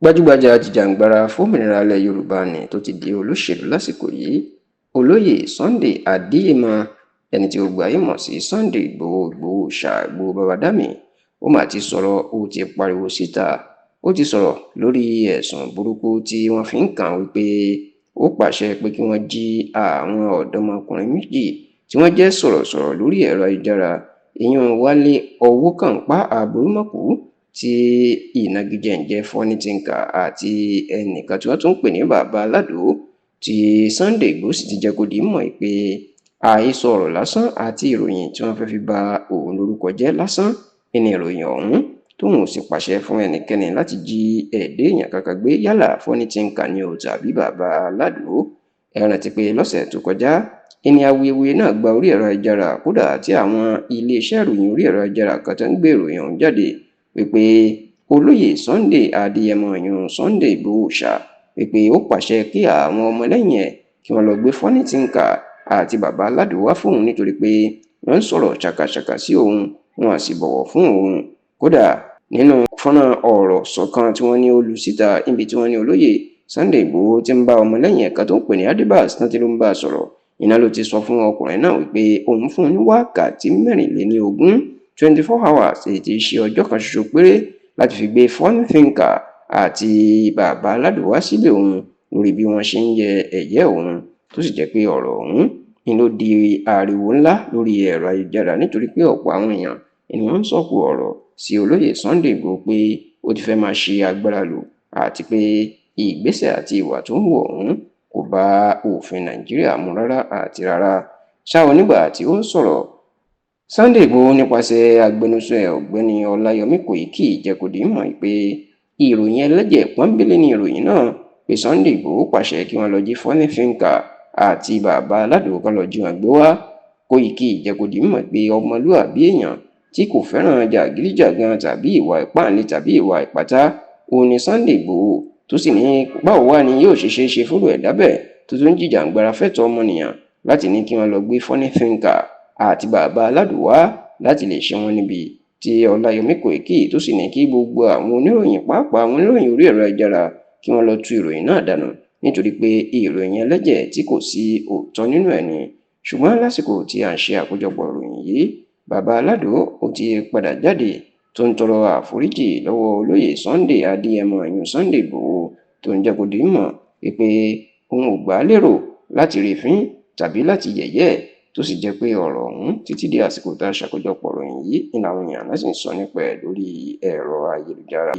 Gbajúgbajà ajìjàǹgbara fòmìnira ilẹ̀ Yorùbá ní tó ti di olóṣèlú lásìkò yìí, Olóyè Sunday Adéyẹmọ, ẹni tí gbogbo ayé mọ̀ sí Sunday Ìgbòho, Ìgbòho Òòṣà, Ìgbòho Babádámì, ó mà ti sọ̀rọ̀. Ó ti pariwo síta, ó ti sọ̀rọ̀ lórí ẹ̀sùn burúkú tí wọ́n fi ń kàn án wípé ó pàṣẹ pé kí wọ́n jí àwọn ọ̀dọ́mọkùnrin méjì tí wọ́n jẹ́ sọ̀rọ̀sọ̀rọ̀ lórí ẹ̀rọ ayélujára, ìyún Wálé Ọwọ́kànpá Àbúrúmọ̀kù tí ìnagijẹ ń jẹ́ Funny Thinker, àti ẹnìkan tí wọ́n tún ń pè ní Bàbá Aládò, tí Sunday Igboho sì ti jẹ́ kó di mọ̀ pé àhesọ ọ̀rọ̀ lásán àti ìròyìn tí wọ́n fẹ́ fi ba òun lórúkọ jẹ́ lásán ní ìròyìn ọ̀hún, tóun ò sì pàṣẹ fún ẹnikẹ́ni láti jí ẹ̀dá èèyàn kankan gbé, yálà Funny Thinker ni o tàbí Bàbá Aládò. Ẹ rántí pé lọ́sẹ̀ tó kọjá ìní awuyewuye náà gba orí ẹ̀rọ ayélujára, kódà tí àwọn iléeṣẹ́ ìròyìn orí ẹ̀rọ ayélujára kan tó ń gbé ìròyìn ọ̀hún jáde wípé olóyè Sunday Adéyẹmọ yun Sunday Igboho ṣá wípé ó pàṣẹ kí àwọn ọmọlẹ́yìn ẹ̀ kí wọ́n lọ gbé Funny Thinker àti Bàbá Aládò wá fóun, nítorí pé wọ́n ń sọ̀rọ̀ ṣàkàṣàkà sí òun, wọn sì bọ̀wọ̀ fún òun. Kódà nínú fọ́nrán ọ̀rọ̀ sọ̀kan tí wọ́n ní ó lu síta, níbi tí wọ́n ní olóyè Sunday Igboho ti ń bá ọmọlẹ́yìn ẹ̀ka tó ń pè ní Adébás tán tí ló ń bá a sọ̀rọ̀, iná ló ti sọ fún ọkùnrin náà wípé òun fún un ní wákàtí 24, 24 hours, èyí tí í ṣe ọjọ́ kan ṣoṣo péré, láti fi gbé Funny Thinker àti Bàbá Aládò wá sílé òun lórí bí wọ́n ṣe ń yẹ ẹ̀yẹ́ òun. Tó sì jẹ́ pé ọ̀rọ̀ ọ̀hún ni ló di ariwo ńlá lórí ẹ̀rọ ayélujára, nítorí pé ọ̀pọ̀ àwọn èèyàn ni wọ́n ń sọ̀kò ọ̀rọ̀ sí olóyè Sunday Igboho pé ó ti fẹ́ máa ṣe agbára lò, àti pé ìgbésẹ̀ àti ìwà tó ń hù ọ̀hún kò bá òfin Nàìjíríà mu rárá àti rárá. Ṣá o, nígbà tí ó ń sọ̀rọ̀, Sunday Igboho nípasẹ̀ agbẹnusọ ẹ̀, Ọ̀gbẹ́ni Ọláyọmí Kòìkì, jẹ́ kó di mọ̀ pé ìròyìn ẹlẹ́jẹ̀ pọ́nbélé ni ìròyìn náà pé Sunday Igboho pàṣẹ kí wọ́n lọ jí Funny Thinker àti Bàbá Aládò kan lọ jí wọn gbé wá. Kòìkì jẹ́ kó di mọ̀ pé ọmọlúàbí èèyàn tí kò fẹ́ràn jàgídíjàgan tàbí ìwà ìpáǹle tàbí ìwà ìpátá òun ni Sunday Igboho, tó sì ní báwo wá ni yóò ṣe ṣeé ṣe fúnrú ẹ̀dá bẹ́ẹ̀ tó tún jìjàǹgbara fẹ́tọ̀ọ́ ọmọnìyàn láti ní kí wọ́n lọ gbé Funny Thinker àti Bàbá Aládò wá láti lè ṣe wọ́n níbi. Tí Ọláyọmí Kòìkì tó sì ní kí gbogbo àwọn oníròyìn, pàápàá àwọn oníròyìn orí ẹ̀rọ ayélujára, kí wọ́n lọ tú ìròyìn náà dànù, nítorí pé ìròyìn ẹlẹ́jẹ̀ tí kò sí òótọ́ nínú ẹ̀ ni. Ṣùgbọ́n lásìkò tí à ń ṣe àkójọpọ̀ ìròyìn yìí, Bàbá Aládò ó ti padà jáde tó ń tọrọ àforíjì lọ́wọ́ olóyè Sunday Adéyẹmọ ìyún Sunday Igboho, tó ń jẹ́ kó di mọ̀ wípé òun ò gbà á lérò láti rí fín tàbí láti yẹ̀yẹ́ ẹ̀, tó sì jẹ́ pé ọ̀rọ̀ ọ̀hún títí di àsìkò tá a ṣàkójọpọ̀ ìròyìn yìí ní làwọn èèyàn náà sì ń sọ nípa ẹ̀ lórí ẹ̀rọ ayélujára.